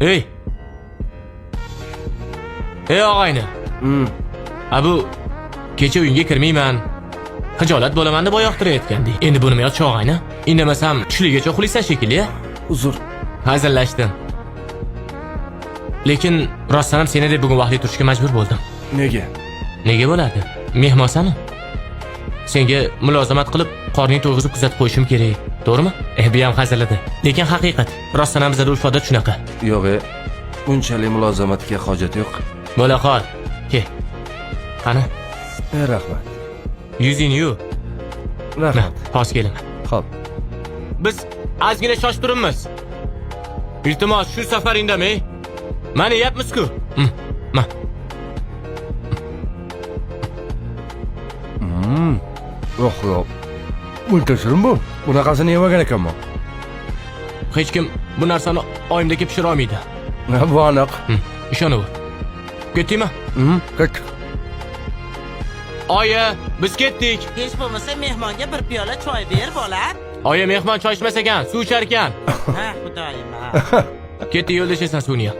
Ey! Ey og'ayni. A bu kecha uyingga kirmayman. Xijolat bo'laman deb oyoqtirayotgandek. Endi bu nima yotish og'ayni? Indamasam tushligacha uxlaysan shekilli, a? Uzr. Hazillashdim. Lekin rostdan ham seni deb bugun vaqtli turishga majbur bo'ldim. Nega? Nega bo'lardi? Mehmonsan-u. Senga mulozamat qilib, qorning to'yg'izib kuzatib qo'yishim kerak. To'g'rimi? Bu ham hazil edi. Lekin haqiqat. Rostdan ham bizada urf-odat shunaqa. Yo'q, bunchalik mulozamatga hojat yo'q. Bo'la qol. Ke. Qani, Rahmat. Yuzingni yuv. Rahmat. Hozir kelaman. Xo'p. Biz ozgina shoshib turibmiz. Iltimos, shu safar indamay. Mana yeyapmiz-ku. Ma. Yo'q, yo'q. O'ta shirin bu. Bunaqasini yemagan ekanman. Hech kim bu narsani oyimdagi pishira olmaydi. Ha, bu aniq. Ishonaver. Ketdingmi? Ketdik. Oyi, biz ketdik. Hech bo'lmasa mehmonga bir piyola choy ber, bolam. Oyi, mehmon choy ichmas ekan, suv ichar ekan. Ha, xudoyim. Ha. Ketdik, yo'lda ichasan suvni ham.